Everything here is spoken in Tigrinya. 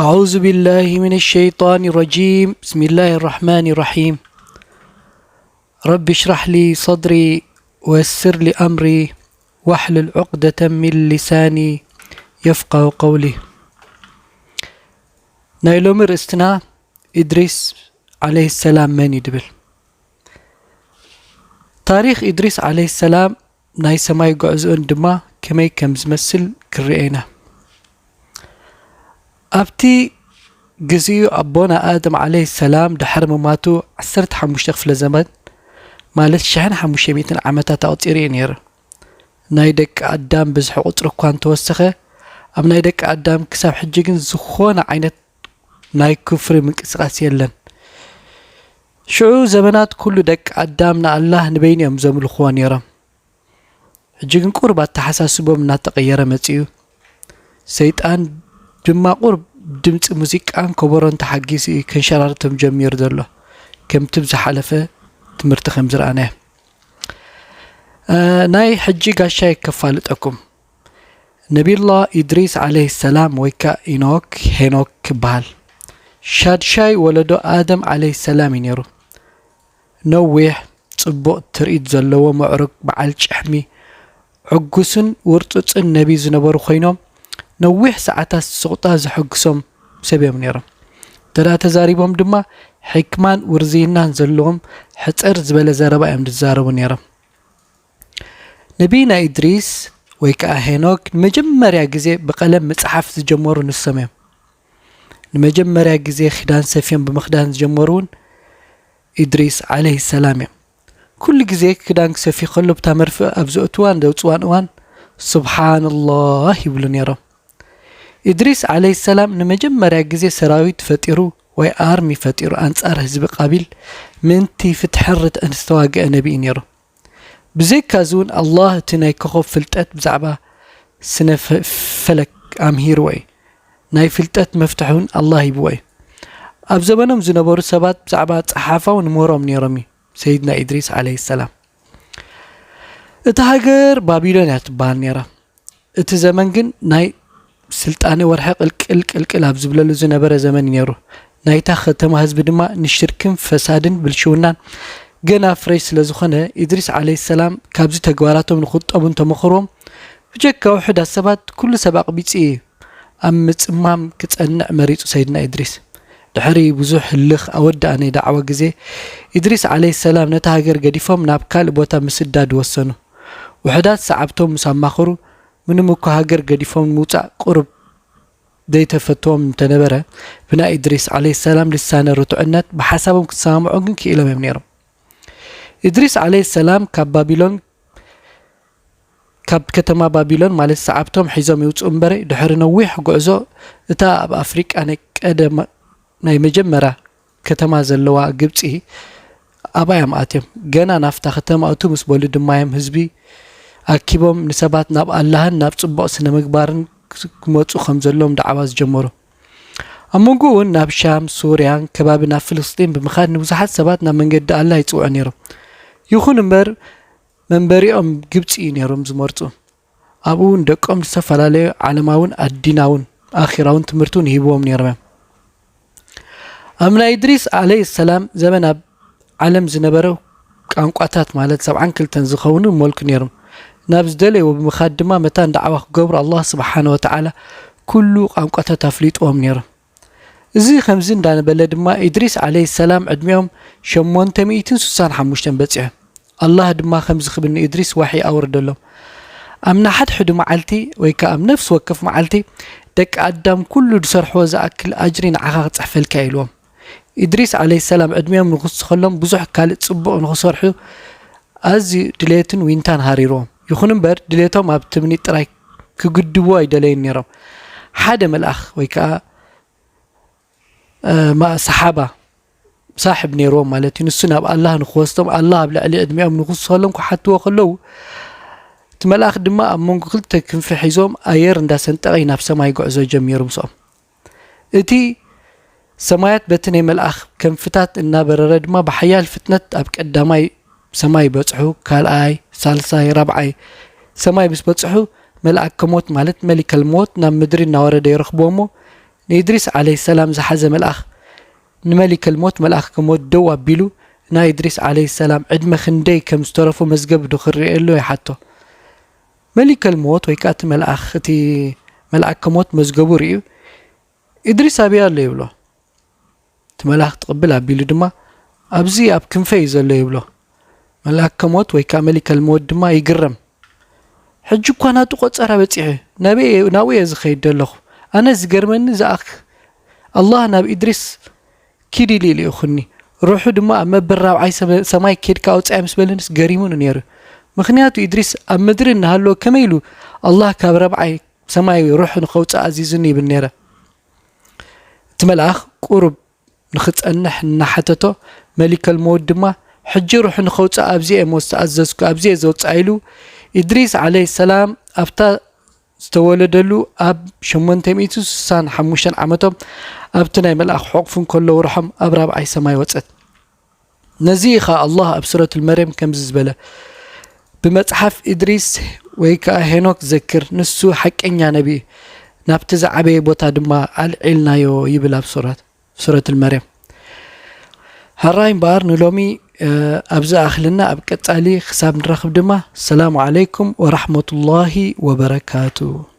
أعوذ بالله من الشيطان الرجيم. بسم الله الرحمن الرحيم. رب اشرح لي صدري ويسر لي أمري واحلل عقدة من لساني يفقه قولي. ናይ ሎሚ ርእስትና ኢድሪስ ዓለይሂ ሰላም መን እዩ ድብል። ታሪኽ ኢድሪስ ዓለይሂ ሰላም ናይ ሰማይ ጉዕዞኡን ድማ ከመይ ከም ዝመስል ክንርኢ ኢና። ኣብቲ ግዜኡ ኣቦና ኣደም ዓለይሂ ሰላም ድሕሪ ምማቱ ዓሰርተ ሓሙሽተ ክፍለ ዘመን ማለት ሽሕን ሓሙሽተ ሚእትን ዓመታት ኣቑጺሩ እዩ ነይሩ። ናይ ደቂ ኣዳም ብዝሒ ቁጽሪ እኳ እንተወሰኸ ኣብ ናይ ደቂ ኣዳም ክሳብ ሕጂ ግን ዝኾነ ዓይነት ናይ ኩፍሪ ምንቅስቃስ የለን። ሽዑ ዘበናት ኩሉ ደቂ ኣዳም ንኣላህ ንበይኑ እዮም ዘምልኽዎ ነይሮም። ሕጂ ግን ቁርብ ኣተሓሳስቦም እናተቐየረ መጺኡ። ሰይጣን ድማ ቁርብ ድምፂ ሙዚቃን ከበሮን ተሓጊሱ እዩ ከንሸራርቶም ጀሚሩ ዘሎ። ከምቲ ብዝሓለፈ ትምህርቲ ከም ዝረኣናዮ። እ፣ ናይ ሕጂ ጋሻይ ከፋልጠኩም። ነቢዩላህ ኢድሪስ ዓለይሂ ሰላም ወይ ከዓ ኢኖክ፣ ሄኖክ ይበሃል። ሻድሻይ ወለዶ ኣደም ዓለይሂ ሰላም እዩ ነይሩ። ነዊሕ፣ ጽቡቕ ትርኢት ዘለዎ፣ ምዕሩግ፣ በዓል ጭሕሚ፣ ዕጉስን ውርጹጽን ነቢ ዝነበሩ ኮይኖም፣ ነዊሕ ሰዓታት ስቕታ ዘሐጉሶም ሰብ እዮም ነይሮም። እንተ ደኣ ተዛሪቦም ድማ፣ ሕክማን ውርዝይናን ዘለዎም፣ ሕጽር ዝበለ ዘረባ እዮም ዝዛረቡ ነይሮም። ነቢና ኢድሪስ ወይ ከኣ ሄኖክ ንመጀመርያ ግዜ ብቐለም ምጽሓፍ ዝጀመሩ ንሶም እዮም። ንመጀመርያ ግዜ ክዳን ሰፍዮም ብምኽዳን ዝጀመሩ እውን ኢድሪስ ዓለይሂ ሰላም እዮም። ኩሉ ግዜ ክዳን ክሰፍዩ ከሎ ብታ መርፍእ ኣብ ዘእትዋን ዘውጽዋን እዋን፣ "ሱብሓንላህ" ይብሉ ነይሮም። ኢድሪስ ዓለይሂ ሰላም ንመጀመርያ ግዜ ሰራዊት ፈጢሩ ወይ ኣርሚ ፈጢሩ ኣንጻር ህዝቢ ቃቢል ምእንቲ ፍትሕን ርትዕን ዝተዋግአ ነቢ እዩ ነይሩ። ብዘይካዚ እውን ኣላህ እቲ ናይ ኮኾብ ፍልጠት ብዛዕባ ስነ ፈ-፣ ፈለክ ኣምሂርዎ እዩ። ናይ ፍልጠት መፍትሕ እውን ኣላህ ሂብዎ እዩ። ኣብ ዘበኖም ዝነበሩ ሰባት ብዛዕባ ጸሓፋ እውን ምህሮም ነይሮም እዩ ሰይድና ኢድሪስ ዓለይሂ ሰላም። እታ ሃገር ባቢሎን እያ ትበሃል ነይራ። እቲ ዘመን ግን ናይ ስልጣነ ወርሒ ቅልቅል ቅልቅል ኣብ ዝብለሉ ዝነበረ ዘመን እዩ ነይሩ። ናይታ ከተማ ህዝቢ ድማ ንሽርክን ፈሳድን ብልሽውናን ገና ፍሬሽ ስለ ዝኾነ፣ ኢድሪስ ዓለይሂ ሰላም ካብዚ ተግባራቶም ንኽቁጠቡን ተመኽሮም ብጀካ ውሑዳት ሰባት ኩሉ ሰብ ኣቕቢጹ እዩ። ኣብ ምጽማም ክጸንዕ መሪጹ ሰይድና ኢድሪስ። ድሕሪ ብዙሕ ህልኽ ኣወዳኣኒ ዳዕዋ ግዜ፣ ኢድሪስ ዓለይሂ ሰላም ነታ ሃገር ገዲፎም ናብ ካልእ ቦታ ምስዳድ ወሰኑ። ውሑዳት ሰዓብቶም ምስ ኣማኸሩ፣ ምንም እኳ ሃገር ገዲፎም ምውጻእ ቁሩብ ዘይተፈትዎም እንተነበረ፣ ብናይ ኢድሪስ ዓለይሂ ሰላም ልሳነ ርቱዕነት ብሓሳቦም ክሰማምዑ ግን ክኢሎም እዮም ነይሮም። ኢድሪስ ዓለይሂ ሰላም ካብ ባቢሎን፣ ካብ ከተማ ባቢሎን ማለት ሰዓብቶም ሒዞም ይውጽኡ እምበረ፣ ድሕሪ ነዊሕ ጉዕዞ እታ ኣብ ኣፍሪቃ ናይ ቀደም፣ ናይ መጀመርያ ከተማ ዘለዋ ግብጺ ኣብኣ እዮም ኣትዮም። ገና ናብታ ከተማ እቱ ምስ በሉ ድማ እዮም ህዝቢ ኣኪቦም ንሰባት ናብ ኣላህን ናብ ጽቡቕ ስነ ምግባርን ክመጹ ከም ዘለዎም ዳዕዋ ዝጀመሩ። ኣብ መንጎ እውን ናብ ሻም፣ ሱርያን ከባቢ ናብ ፍልስጢን ብምኻድ ንብዙሓት ሰባት ናብ መንገዲ ኣላህ ይጽውዑ ነይሮም። ይኹን እምበር መንበሪኦም ግብጺ እዩ ነይሮም ዝመርጹ። ኣብኡ እውን ደቆም ዝተፈላለዩ ዓለማውን ኣዲናውን ኣኺራውን ትምህርቲ እውን ይህብዎም ነይሮም እዮም። ኣብ ናይ እድሪስ ዓለይሂ ሰላም ዘመን ኣብ ዓለም ዝነበረ ቋንቋታት ማለት ሰብዓን ክልተን ዝኸውን ይመልኩ ነይሮም። ናብ ዝደለይዎ ብምኻድ ድማ መታን ዳዕዋ ክገብሩ ኣላህ ስብሓነ ወተዓላ ኩሉ ቋንቋታት ኣፍሊጥዎም ነይሮም። እዚ ከምዚ እንዳነበለ ድማ ኢድሪስ ዓለይሂ ሰላም ዕድሚኦም ሸሞንተ ሚእትን ስሳን ሓሙሽተን በጺሑ። ኣላህ ድማ ከምዚ ክብል ንኢድሪስ ዋሒ ኣውረደሎም። ኣብ ንሓድሕዱ መዓልቲ ወይ ከኣ ኣብ ነፍሲ ወከፍ መዓልቲ ደቂ ኣዳም ኩሉ ዝሰርሕዎ ዝኣክል ኣጅሪ ንዓኻ ክጽሕፈልካ ኢልዎም። ኢድሪስ ዓለይሂ ሰላም ዕድሚኦም ንኽሱ ከሎም ብዙሕ ካልእ ጽቡቕ ንኽሰርሑ ኣዝዩ ድሌትን ዊንታን ሃሪርዎም። ይኹን እምበር ድሌቶም ኣብ ትምኒት ጥራይ ክግድብዎ ኣይደለዩን ነይሮም። ሓደ መልኣኽ ወይ ከኣ እ፣ ማ-፣ ሰሓባ ሳሕብ ነይርዎም ማለት እዩ። ንሱ ናብ ኣላህ ንኽወስዶም ኣላህ ኣብ ልዕሊ ዕድሚኦም ንኽሱ ከሎም ክሓትዎ ከለዉ እቲ መልኣኽ ድማ ኣብ መንጎ ክልተ ክንፊ ሒዞም ኣየር እንዳሰንጠቐ እዩ ናብ ሰማይ ጉዕዞ ጀሚሩ ምስኦም። እቲ ሰማያት በቲ ናይ መልኣኽ ክንፍታት እናበረረ ድማ ብሓያል ፍጥነት ኣብ ቀዳማይ ሰማይ በጽሑ፣ ካልኣይ፣ ሳልሳይ፣ ራብዓይ ሰማይ ምስ በጽሑ መልኣከ ሞት ማለት መሊከል ሞት ናብ ምድሪ እናወረደ ይረኽብዎ እሞ ንኢድሪስ ዓለይሂ ሰላም ዝሓዘ መልኣኽ ንመሊከል ሞት፣ መልኣክ ከሞት ደው ኣቢሉ፣ ናይ ኢድሪስ ዓለይሂ ሰላም ዕድመ ክንደይ ከም ዝተረፎ መዝገብ ዶ ክርእየሉ ይሓቶ። መሊከል ሞት ወይ ከዓ እቲ መልኣኽ፣ እቲ መልኣክ ከሞት መዝገቡ ርእዩ፣ "ኢድሪስ ኣበይ ኣሎ?" ይብሎ። እቲ መልኣኽ ትቕብል ኣቢሉ ድማ፣ "ኣብዚ ኣብ ክንፈ እዩ ዘሎ" ይብሎ። መልኣክ ከሞት ወይ ከዓ መሊከል ሞት ድማ ይግረም። "ሕጂ እኳ ናቱ ቆጸራ በጺሑ፣ ናበይ እየ፣ ናብኡ እየ ዝኸይድ ዘለኹ። ኣነ ዝገርመኒ ዝኣክ ኣላህ ናብ ኢድሪስ ኪድ ኢሉ ይልእኹኒ። ሩሑ ድማ ኣብ መበል ራብዓይ ሰመ-፣ ሰማይ ኬድካ ኣውጻያ ምስ በለንስ ገሪሙኒ ነይሩ። ምኽንያቱ ኢድሪስ ኣብ ምድሪ እናሃለወ ከመይ ኢሉ ኣላህ ካብ ራብዓይ ሰማይ ሩሑ ንኸውጽእ ኣዚዙኒ?" ይብል ነይረ። እቲ መልኣኽ ቁሩብ ንኽጸንሕ እናሓተቶ፣ መሊከል መውት ድማ፣ "ሕጂ ሩሑ ንኸውጽእ ኣብዚ እየ እሞ ዝተኣዘዝኩ፣ ኣብዚ እየ ዘውጽኣ" ኢሉ፣ ኢድሪስ ዓለይሂ ሰላም ኣብታ ዝተወለደሉ ኣብ ሸሞንተ ሚእቲ ስሳን ሓሙሽተን ዓመቶም ኣብቲ ናይ መልኣኽ ሕቑፍ እንከሎ ሩሖም ኣብ ራብዓይ ሰማይ ወጸት። ነዚ ኢኻ ኣላህ ኣብ ሱረቱል መርየም ከምዚ ዝበለ፣ "ብመጽሓፍ ኢድሪስ ወይ ከኣ ሄኖክ ዘክር፣ ንሱ ሓቀኛ ነቢ እዩ፣ ናብቲ ዝዓበየ ቦታ ድማ ኣልዒልናዮ" ይብል ኣብ ሱረት፣ ሱረቱል መርየም። ሕራይ እምበኣር ንሎሚ፣ እ፣ ኣብዚ ኣኽልና፣ ኣብ ቀጻሊ ክሳብ ንራኽብ ድማ፣ ሰላሙ ዓለይኩም ወራሕመቱላሂ ወበረካቱ።